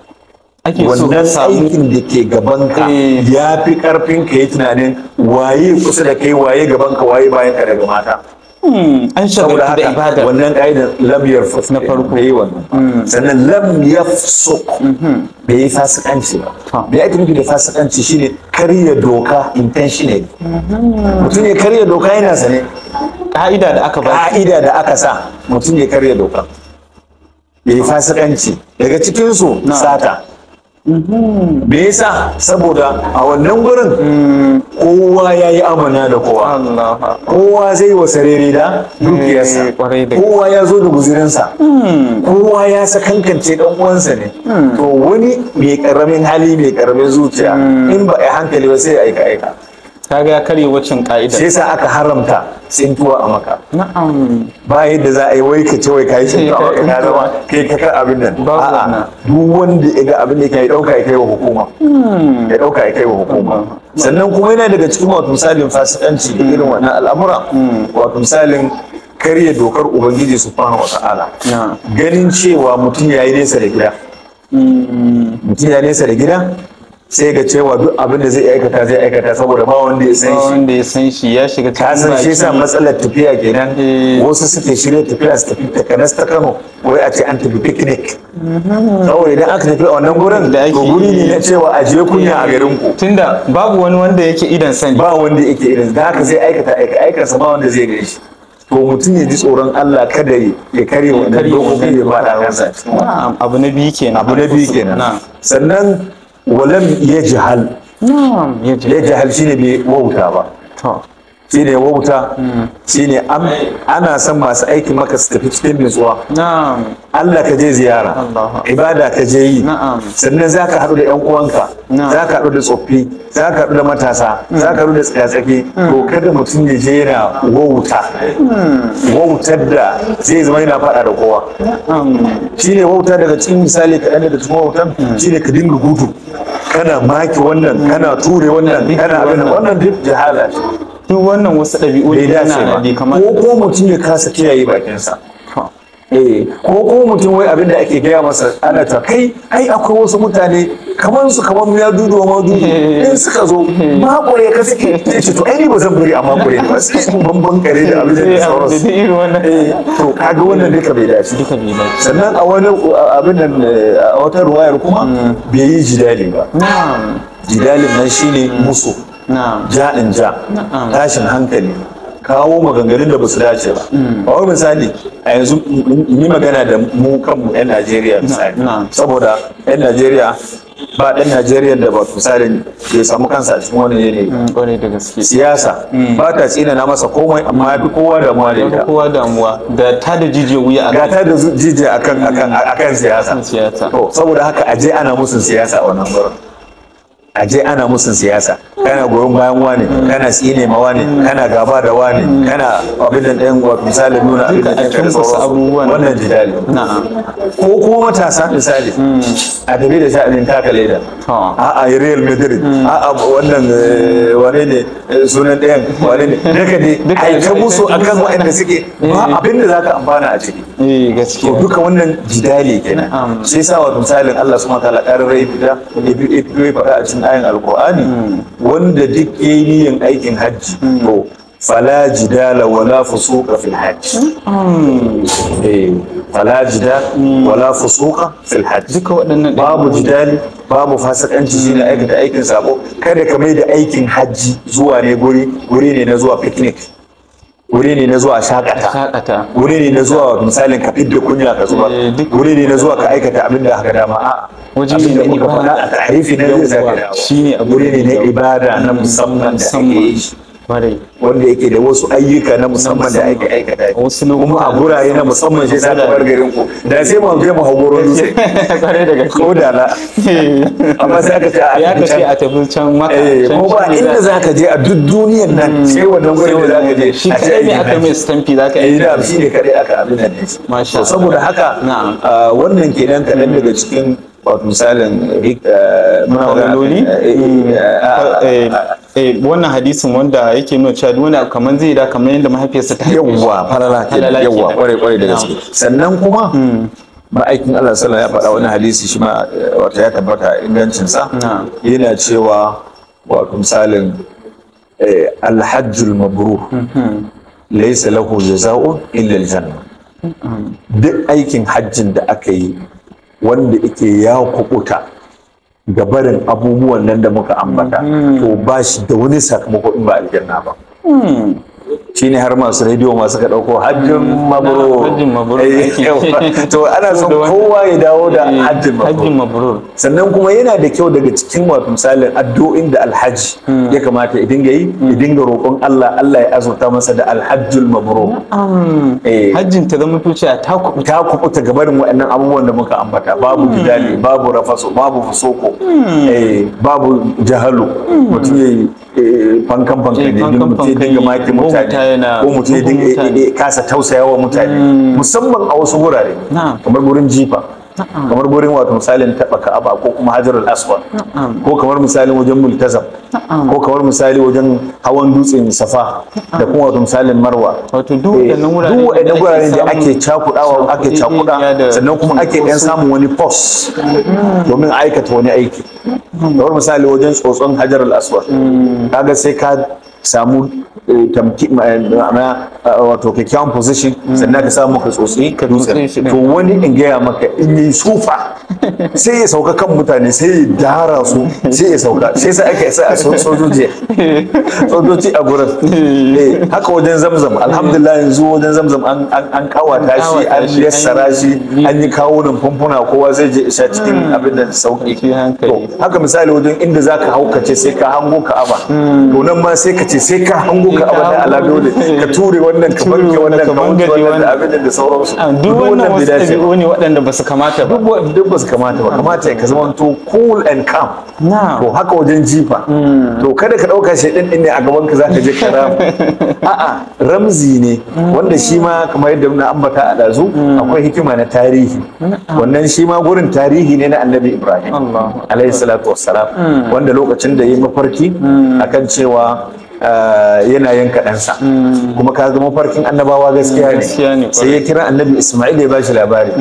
Speaker 2: wannan aikin da ke gabanka ya fi karfin ka yi tunanin waye kusa da kai, waye gabanka, waye bayan ka daga mata.
Speaker 1: An shagaltu da ibada.
Speaker 2: Wannan ƙa'idar lam yarfus
Speaker 1: na farko
Speaker 2: bai yi wannan. Sannan lam yafsuq bai yi fasikanci ba. Bai ake nufi da fasikanci shine karya doka intentionally. Mutum ya karya doka yana sane.
Speaker 1: Ƙa'ida da aka ba.
Speaker 2: Ƙa'ida da aka sa mutum ya karya doka. Ya yi fasikanci. Daga cikinsu sata. Me yasa? Saboda a wannan gurin kowa ya yi amana da kowa, kowa zai wa sarere da dukiyarsa, kowa ya zo da guzurinsa, kowa ya sakankance dan uwansa ne. To wani mai karamin hali, mai karamin zuciya, in ba a hankali ba sai ya aika aika.
Speaker 1: Kaga ya karye waccan ka'ida.
Speaker 2: Sai sa aka haramta tsintuwa a Maka.
Speaker 1: Na'am.
Speaker 2: Ba yadda za a yi wai ka ce wai ka yi tsintuwa a Maka ka zama kai ka kar abin nan. A'a, duk wanda ya ga abin da ya dauka ya kai wa hukuma. Ya dauka ya kai wa hukuma. Sannan kuma yana daga cikin wato misalin fasikanci da irin wannan al'amura. Wato misalin karya dokar Ubangiji subhanahu wata'ala. Ganin cewa mutum ya yi nesa da gida. Mutum ya nesa da gida. Sai ga cewa duk abin da zai aikata zai aikata saboda ba wanda ya san shi.
Speaker 1: Wanda ya san shi ya shiga
Speaker 2: cikin baki. Ka san shi yasa matsalar tafiya kenan. Wasu suke shirya tafiya su tafi takanas ta Kano wai a ce an tafi picnic. Saboda idan aka tafi a wannan gurin to guri ne na cewa a je kunya a garin ku.
Speaker 1: Tunda babu wani wanda yake idan sani.
Speaker 2: Ba wanda yake idan da haka zai aikata aikansa ba wanda zai gan shi. To mutum ya ji tsoron Allah kada ya karya wannan dokokin ya faɗa kansa.
Speaker 1: Abu na biyu kenan.
Speaker 2: Abu na biyu kenan. Sannan walam ya jihal. Ya jihal shine bai wauta ba. Shine wauta, shine ana son masu aikin maka su tafi cikin nutsuwa. Allah ka je ziyara, ibada ka je yi, sannan za ka haɗu da ‘yan uwanka, za ka haɗu da tsoffi, za ka haɗu da matasa, za ka haɗu da tsaki-tsaki. To kada mutum ya je yana wauta, wautar da zai zama yana faɗa da kowa. Shine wauta daga cikin misali kaɗan daga cikin wautan shine ka dinga gudu, kana maki wannan, kana ture wannan, kana abin wannan duk jahala ce.
Speaker 1: Duk wannan wasu ɗabi'u
Speaker 2: ne yana da kamar ko mutum ya kasa kiyaye bakinsa. Ko mutum wai abin da ake gaya masa ana ta kai ai akwai wasu mutane kamar su kamar ya dudu ma dudu in suka zo makure ka suke sai ce to ai ni ba zan bari a makure ba sai in bamban kare da abin da sauransu. To kaga wannan duka bai dace.
Speaker 1: Duka bai dace.
Speaker 2: Sannan a wani abin nan a wata ruwayar kuma bai yi jidali ba. Jidalin nan shine musu. Ja'in ja, tashin hankali, kawo maganganun da ba su dace ba. Ba wai misali a yanzu yi magana da mu kanmu 'yan Najeriya misali, saboda 'yan Najeriya ba ɗan Najeriya da ba misalin ya samu kansa a cikin wani yanayi. Siyasa ba ta tsinana masa komai amma ya fi kowa damuwa da ita.
Speaker 1: Kowa damuwa da ta da jijiyar wuya.
Speaker 2: Ga ta da jijiya akan siyasa. To saboda haka aje ana musun siyasa a wannan gurin. Aje ana musun siyasa, kana goyon bayan wani, kana tsine ma wani, kana gaba da wani, kana abin da ɗayan wato misali nuna abin da ɗayan da sauransu. Wannan jidali. Ko kuma matasa misali a tafi da sha'anin taka leda, a'a Real Madrid, a'a wannan wane ne sunan ɗayan wane ne, duka dai a ta musu akan waɗanda suke ba abin da zaka amfana a ciki.
Speaker 1: Gaskiya.
Speaker 2: To duka wannan jidali kenan. Sai sa wato misalin Allah subhanahu wa ta'ala ƙarar rai fita ya faɗa a cikin ayin alkur'ani wanda duk yayi niyan aikin hajji to fala jidala wala fusuqa fil hajj. Fala jidala wala fusuqa fil hajj.
Speaker 1: Duka waɗannan
Speaker 2: babu jidali, babu fasikanci shine aikata aikin sabo. Kada ka mai da aikin hajji zuwa ne guri ne na zuwa picnic, wuri ne na zuwa shakata, wuri ne na zuwa misalin ka fidda kunya ka zuba, wuri ne na zuwa ka aikata abin da aka dama. A'a,
Speaker 1: Waje ne
Speaker 2: abinda
Speaker 1: na
Speaker 2: muka faɗa
Speaker 1: ibada.
Speaker 2: a tarifi na zai sake dawo.
Speaker 1: Shine abu
Speaker 2: Wuri ne na
Speaker 1: da-
Speaker 2: ibada na musamman da ake yi shi,
Speaker 1: Kwarai.
Speaker 2: wanda yake da wasu ayyuka na musamman da ake aikata
Speaker 1: Wasu
Speaker 2: kuma a gurare na musamman shi sa ka bar garin ku da sai mu je mu hau goron dutse
Speaker 1: Kwarai da gaske.
Speaker 2: ko da na amma sai aka ce a
Speaker 1: Ya
Speaker 2: tafi
Speaker 1: ka ce
Speaker 2: can.
Speaker 1: a tafi can maka.
Speaker 2: Eh,
Speaker 1: can
Speaker 2: ko ba
Speaker 1: shi ne
Speaker 2: inda za ka je a duk duniyan nan sai wannan gurin da za ka je
Speaker 1: Shi
Speaker 2: a ce
Speaker 1: kaɗai ne
Speaker 2: aikin
Speaker 1: aka mai
Speaker 2: hajji.
Speaker 1: stamfi za ka
Speaker 2: Eh,
Speaker 1: yi.
Speaker 2: da shi ne kaɗai aka abin nan ne.
Speaker 1: Masha
Speaker 2: To, saboda haka
Speaker 1: Na'am.
Speaker 2: wannan kenan kaɗan daga cikin wato misalin muna magana akan,
Speaker 1: Falaloli? Wannan hadisin wanda yake nuna cewa duk wani abu kamar zai da kamar yadda mahaifiyarsa ta haife shi.
Speaker 2: Yawwa, falala kenan,
Speaker 1: Falala
Speaker 2: yawwa,
Speaker 1: kenan.
Speaker 2: kwarai kwarai da
Speaker 1: Na'am.
Speaker 2: gaske. Sannan kuma ma'aikin Allah sallallahu ya faɗa wani hadisi shi ma wato ya tabbata ingancin sa.
Speaker 1: Na'am.
Speaker 2: Yana cewa wato misalin alhajjul mabrur laysa lahu jazaa'un illa aljanna. Duk aikin hajjin da aka yi wanda yake ya kubuta ga barin abubuwan nan da muka ambata, to ba shi da wani sakamako in ba aljanna ba. Shine har masu rediyo masu ka ɗauko hajjin mabrur.
Speaker 1: Hajjin mabrur.
Speaker 2: Yawa. To ana son kowa ya dawo da hajjin mabrur.
Speaker 1: Hajjin mabrur.
Speaker 2: Sannan kuma yana da kyau daga cikin wato misalin addu'o'in da alhaji ya kamata ya dinga yi, ya dinga roƙon Allah, Allah ya azurta masa da alhajjul mabrur.
Speaker 1: Hajjin ta zama tuciya ta kubuta.
Speaker 2: Ta kubuta ga barin waɗannan abubuwan da muka ambata, babu jidali, babu rafaso, babu fusoko, babu jahalu, mutum ya yi fankan fankan ne,
Speaker 1: Fankan
Speaker 2: mutum ya dinga
Speaker 1: fankan,
Speaker 2: maki
Speaker 1: ko
Speaker 2: mutane, ko mutum ya
Speaker 1: bugun
Speaker 2: dinga
Speaker 1: mutane.
Speaker 2: Kasa tausayawa mutane, musamman a wasu wurare kamar gurin jifa, kamar gurin wato misalin taɓa ka'aba ko kuma hajarul aswad, ko kamar misalin wajen multazam, ko kamar misali wajen hawan dutsen safa da kuma wato misalin marwa.
Speaker 1: Wato duk waɗannan wurare
Speaker 2: Duk waɗannan wurare da
Speaker 1: samun
Speaker 2: ake cakudawa, ake cakuda,
Speaker 1: cakuɗeɗeniya da
Speaker 2: sannan kuma ake ɗan samun wani pos domin aikata wani aiki, kamar misali wajen tsotson hajar al-aswad, kaga sai ka samu tamki, ma'ana wato kyakkyawan position, sannan ka samu ka tsotsi
Speaker 1: tsotse
Speaker 2: dutsen.
Speaker 1: shi ɗin.
Speaker 2: To wani in gaya maka in yi sufa sai ya sauka kan mutane, sai ya dara su, sai ya sauka, sai sai ake sa sojoji sojoji a gurin. Haka wajen zamzam, alhamdulillah yanzu wajen zamzam an kawata shi, an
Speaker 1: kawata shi,
Speaker 2: yassara
Speaker 1: an
Speaker 2: shi, an yi kawunan famfuna, kowa zai je isa cikin abin da sauki.
Speaker 1: Cikin hankali.
Speaker 2: To haka misali wajen inda zaka hau ka ce sai ka hango ka'aba, to nan ma sai ka ce sai ka hango ka'aba da ala dole ka ture wannan, ka
Speaker 1: Ture
Speaker 2: banke wannan,
Speaker 1: wannan,
Speaker 2: ka
Speaker 1: ka
Speaker 2: wanke
Speaker 1: bangaje
Speaker 2: wannan da
Speaker 1: wannan.
Speaker 2: abin da sauransu.
Speaker 1: Duk wannan
Speaker 2: bai
Speaker 1: wasu
Speaker 2: dace ba.
Speaker 1: ɗabi'u ne waɗanda ba su kamata ba.
Speaker 2: Duk ba su kamata ba, kamata ka zama to cool and calm. To haka wajen jifa, to kada ka ɗauka shaidan ɗin ne a gaban ka zaka je ka ramu, a'a, ramzi ne wanda shi ma kamar yadda na ambata a ɗazu, akwai hikima na tarihi. Wannan shi ma gurin tarihi ne na Annabi Ibrahim
Speaker 1: Allahu
Speaker 2: alaihi salatu wassalam, wanda lokacin da ya yi mafarki akan cewa yana yanka ɗansa, kuma ka ga mafarkin annabawa gaskiya
Speaker 1: Gaskiya
Speaker 2: ne,
Speaker 1: ne,
Speaker 2: sai ya kira Annabi Ismail ya bashi labari,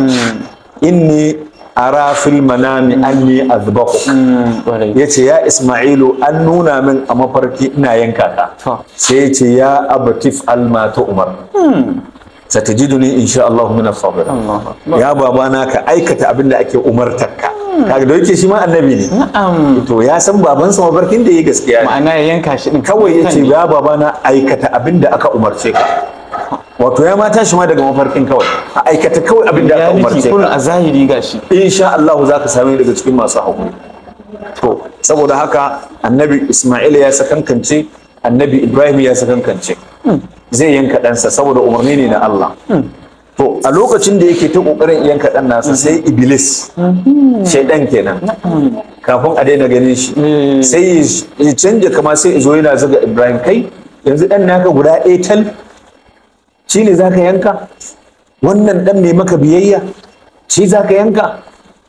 Speaker 2: inni ara fil manami anni azbahuk.
Speaker 1: Kwarai.
Speaker 2: Yace, ya Ismailu, an nuna min a mafarki ina yanka ka. Sai ya ce, ya abatif alma ta umar, satajiduni insha Allah min as-sabirin.
Speaker 1: Allahu akbar.
Speaker 2: Ya babana, ka aikata abin da ake umartarka. Kaga da yake shi ma annabi ne,
Speaker 1: Na'am.
Speaker 2: to ya san babansa mafarkin da yi gaskiya ne.
Speaker 1: Ma'ana ya yanka shi din.
Speaker 2: Kawai ya ce, ya babana, aikata abin da aka umarce ka. Wato ya ma tashi ma daga mafarkin, kawai a aikata kawai abin da aka
Speaker 1: Reality
Speaker 2: umarce
Speaker 1: kurin
Speaker 2: ka,
Speaker 1: a zahiri gashi.
Speaker 2: Insha Allah za ka same ni daga cikin masu haƙuri. To saboda haka Annabi Ismail ya sakankance, Annabi Ibrahim ya sakankance zai yanka ɗansa saboda umarni ne na Allah. To a lokacin da yake ta ƙoƙarin yanka ɗan nasa, sai Iblis, shaidan kenan, kafin a daina ganin shi, sai ya canja kama, sai ya zo yana zuga Ibrahim, kai yanzu ɗan naka guda ɗaya tal shi ne za ka yanka? Wannan ɗan mai maka biyayya shi za ka yanka?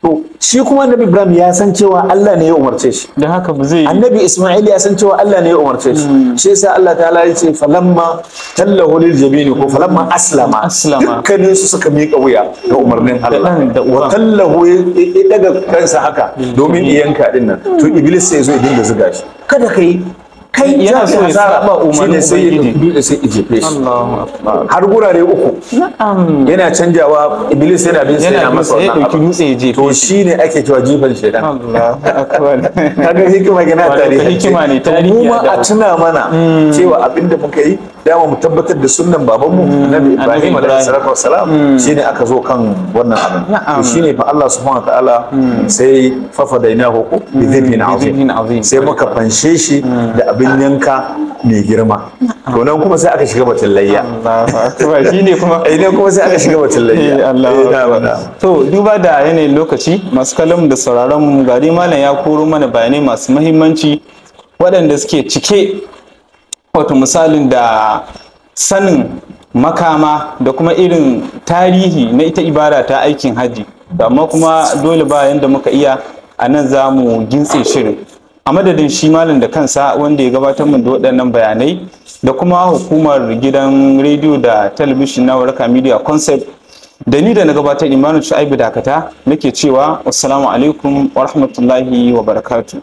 Speaker 2: To shi kuma Annabi Ibrahim ya san cewa Allah ne ya umarce shi.
Speaker 1: Don haka ba zai yi.
Speaker 2: Annabi Ismail ya san cewa Allah ne ya umarce shi. Shi yasa Allah ta'ala ya ce falamma tallahu lil jabini, ko falamma aslama.
Speaker 1: Aslama.
Speaker 2: Dukkanin su suka miƙa wuya ga umarnin Allah.
Speaker 1: ɗan da uban.
Speaker 2: Wa tallahu, ya daga kansa haka domin iyanka din nan. To Iblis sai ya zo ya dinga zuga shi, kada kai kai
Speaker 1: Yana
Speaker 2: za
Speaker 1: so
Speaker 2: ka
Speaker 1: ya
Speaker 2: hasara.
Speaker 1: saba umarnin
Speaker 2: Shine sai ya
Speaker 1: Ubangiji.
Speaker 2: dutse sai ya jefe shi.
Speaker 1: Allahu akbar.
Speaker 2: Har gurare uku
Speaker 1: Na'am.
Speaker 2: yana canjawa, Iblis yana bin sa
Speaker 1: Yana
Speaker 2: yana
Speaker 1: bin
Speaker 2: masa
Speaker 1: sa, ya
Speaker 2: wannan
Speaker 1: ɗauki
Speaker 2: abu.
Speaker 1: dutse ya jefe
Speaker 2: To shine ake cewa jifan shaidan.
Speaker 1: Allahu akbar.
Speaker 2: Kaga hikima gina
Speaker 1: Wato
Speaker 2: tarihi.
Speaker 1: hikima ne,
Speaker 2: To
Speaker 1: tarihi
Speaker 2: mu
Speaker 1: ya
Speaker 2: ma a
Speaker 1: dawo.
Speaker 2: tuna mana cewa abinda muka yi Dama mu tabbatar da sunnan babanmu Nabi Ibrahim alaihi salatu wassalam, shine aka zo kan wannan abin. To shine fa Allah subhanahu wa ta'ala sai fafadainahu bi dhibhin azim, sai muka fanshe shi da abin yanka mai girma. To nan kuma sai aka shiga batun layya.
Speaker 1: Allahu akbar, shine kuma
Speaker 2: idan kuma sai aka shiga batun layya.
Speaker 1: Allahu akbar. To duba da yanayin lokaci, masu kallon da sauraron mu, gari malam ya koro mana bayanai masu muhimmanci waɗanda suke cike wato misalin da sanin makama da kuma irin tarihi na ita ibada ta aikin haji. Amma kuma dole ba yanda muka iya, a nan za mu gintse shirin. A madadin shi malam da kansa wanda ya gabatar min da waɗannan bayanai, da kuma hukumar gidan rediyo da talabishin na Waraka Media Concept, da ni da na gabatar, Imanu Shu'aibu Dakata, nake cewa assalamu alaikum wa rahmatullahi wa barakatuh.